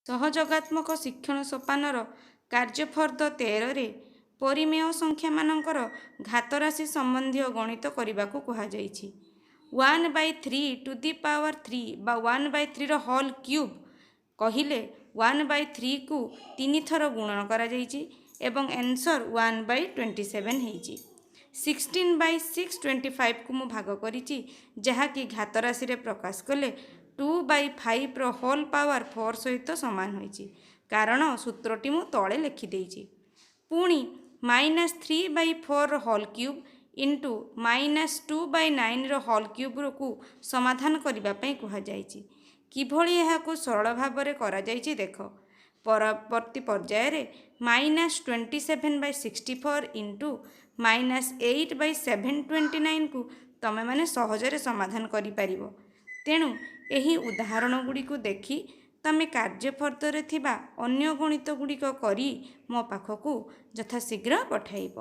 ସହଯୋଗାତ୍ମକ ଶିକ୍ଷଣ ସୋପାନର କାର୍ଯ୍ୟଫର୍ଦ୍ଦ 13ରେ ପରିମେୟ ସଂଖ୍ୟାମାନଙ୍କର ଘାତରାଶି ସମ୍ବନ୍ଧୀୟ ଗଣିତ କରିବାକୁ କୁହାଯାଇଛି। 1 ବାଇ 3 ଟୁ the power 3 ବା 1 ବାଇ 3ର ହୋଲ୍ କ୍ୟୁବ୍ କହିଲେ 1 ବାଇ 3କୁ ତିନି ଥର ଗୁଣନ କରାଯାଇଛି ଏବଂ ଆନ୍ସର୍ 1 ବାଇ 27 ହେଇଛି। 16 ବାଇ 625କୁ ମୁଁ ଭାଗ କରିଛି, ଯାହାକି ଘାତରାଶିରେ ପ୍ରକାଶ କଲେ 2 ବାଇ 5ର ହୋଲ୍ ପାୱାର 4 ସହିତ ସମାନ ହୋଇଛି। କାରଣ ସୂତ୍ରଟି ମୁଁ ତଳେ ଲେଖିଦେଇଛି। ପୁଣି ମାଇନସ୍ 3 ବାଇ 4ର whole cube into minus 2 by 9ର ହୋଲ୍ କ୍ୟୁବ୍କୁ ସମାଧାନ କରିବା ପାଇଁ କୁହାଯାଇଛି। କିଭଳି ଏହାକୁ ସରଳ ଭାବରେ କରାଯାଇଛି ଦେଖ। ପରବର୍ତ୍ତୀ ପର୍ଯ୍ୟାୟରେ -27 ବାଇ 64 ଇଣ୍ଟୁ -8 ବାଇ 729କୁ ତମେମାନେ ସହଜରେ ସମାଧାନ କରିପାରିବ। ତେଣୁ ଏହି ଉଦାହରଣ ଗୁଡ଼ିକୁ ଦେଖି ତମେ କାର୍ଯ୍ୟଫର୍ଦ୍ଦରେ ଥିବା ଅନ୍ୟ ଗଣିତ ଗୁଡ଼ିକ କରି ମୋ ପାଖକୁ ଯଥାଶୀଘ୍ର ପଠାଇବ।